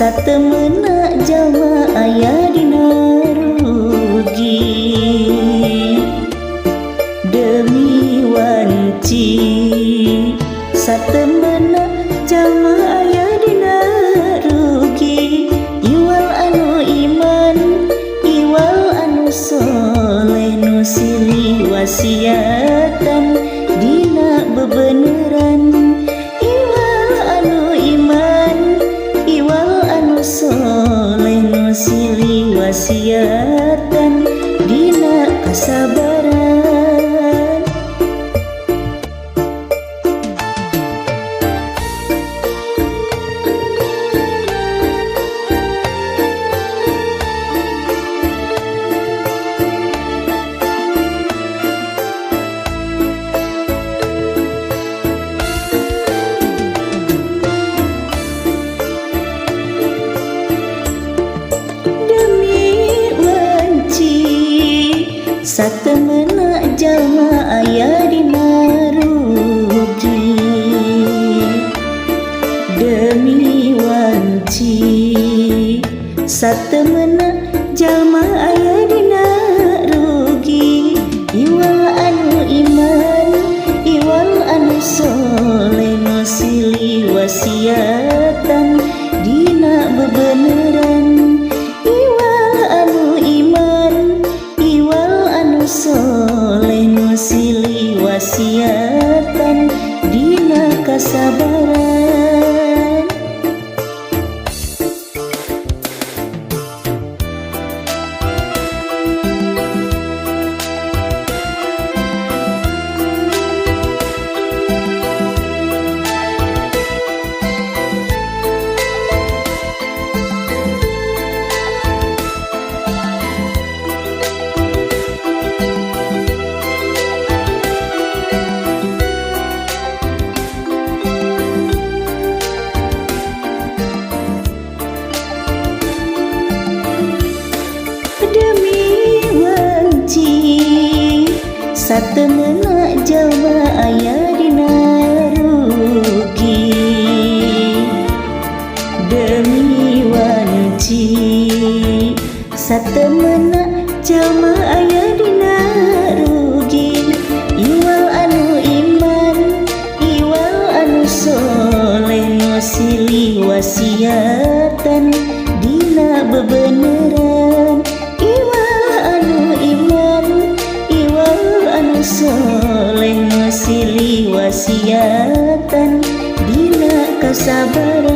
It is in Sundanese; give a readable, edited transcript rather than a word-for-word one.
Satemena jalma aya dina rugi demi wanci. Satemena jalma aya dina rugi. Iwal anu iman, iwal anu soleh, nu silih wasiatan dina bebeneran. Iwal anu iman, iwal anu soleh, nu silih wasiatan dina kasabaran. Demi wanci satemena jalma aya dina rugi demi wanci. Satemena jalma aya dina rugi. Iwal anu iman, iwal anu soleh, nu silih wasiatan dina bebeneran. Iwal anu iman, iwal anu soleh, nu silih wasiatan dina kasabaran. Demi wanci satemena jalma aya dina rugi demi wanci. Satemena jalma aya dina rugi. Iwal anu iman, iwal anu soleh, nu silih wasiatan dina bebeneran. Iwal anu iman, iwal anu soleh, nu silih wasiatan dina kasabaran.